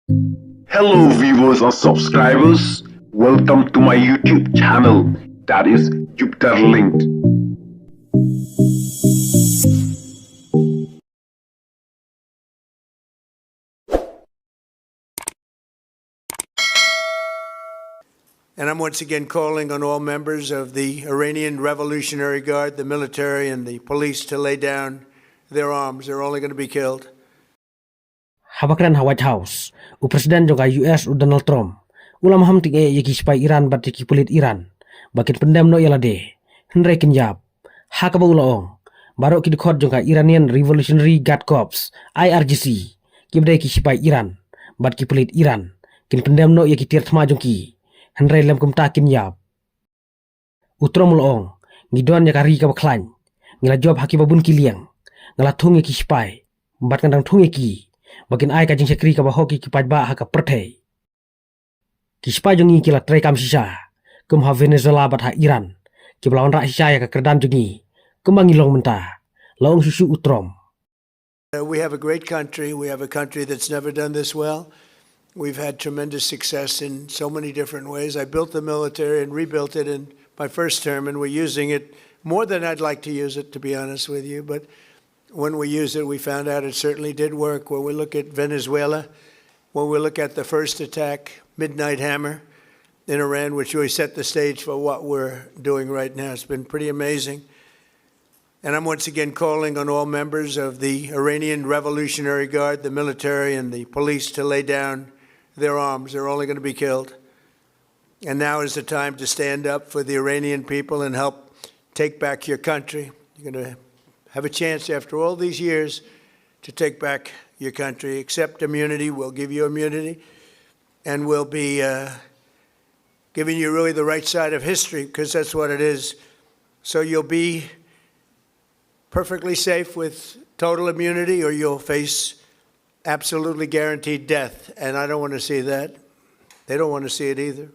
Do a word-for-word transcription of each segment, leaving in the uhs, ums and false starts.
Hello, viewers and subscribers. Welcome to my YouTube channel, that is Jupiter Linked. And I'm once again calling on all members of the Iranian Revolutionary Guard, the military, and the police to lay down their arms. They're only going to be killed. Haba kren ha White House, u President jong ka U S u Donald Trump u la maham tyngeh ïa ki sipai Iran bad ïa ki pulit Iran ba kin pyndem noh ïa lade, hynrei kin ïap. Ha kaba u la ong, baroh ki dkhot jong ka Iranian Revolutionary Guard Corps, I R G C, kiba dei ki sipai Iran bad ki pulit Iran, kin pyndem noh ïa ki tiar thma jong ki, hynrei lym kumta kin ïap. U Trump u la ong, ngi don ïa ka ri kaba khlaiñ, ngi la jop ha kiba bun ki liang, nga la thung ïa ki sipai bad ngan dang thung ïa ki ba kin ai ka jingshakri kaba hok ïa ki paidbah ha ka pyrthei. Ki sipai jong ngi ki la treikam shisha, kum ha Venezuela bad ha Iran, kiba la wanrah shisha ïa ka kyrdan jong ngi, kumba ngi long mynta, la ong shuh shuh u Trump. Uh, we have a great country. We have a country that's never done this well. We've had tremendous success in so many different ways. I built the military and rebuilt it in my first term, and we're using it more than I'd like to use it, to be honest with you. But when we used it, we found out it certainly did work. When we look at Venezuela, when we look at the first attack, Midnight Hammer, in Iran, which really set the stage for what we're doing right now, it's been pretty amazing. And I'm once again calling on all members of the Iranian Revolutionary Guard, the military, and the police to lay down their arms. They're only going to be killed. And now is the time to stand up for the Iranian people and help take back your country. You're going to have a chance after all these years to take back your country. Accept immunity. We'll give you immunity. And we'll be uh, giving you really the right side of history, because that's what it is. So you'll be perfectly safe with total immunity, or you'll face absolutely guaranteed death. And I don't want to see that. They don't want to see it either.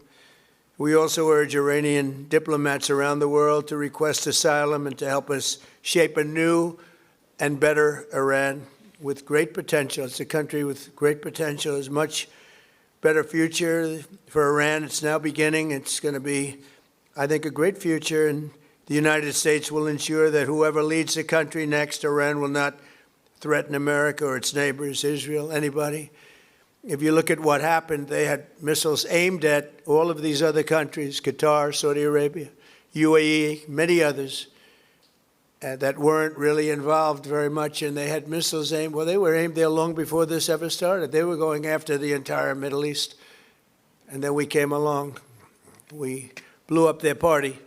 We also urge Iranian diplomats around the world to request asylum and to help us shape a new and better Iran with great potential. It's a country with great potential, as much better future for Iran. It's now beginning. It's going to be, I think, a great future, and the United States will ensure that whoever leads the country next, Iran will not threaten America or its neighbors, Israel, anybody. If you look at what happened, they had missiles aimed at all of these other countries, Qatar, Saudi Arabia, U A E, many others uh, that weren't really involved very much, and they had missiles aimed. Well, they were aimed there long before this ever started. They were going after the entire Middle East, and then we came along. We blew up their party.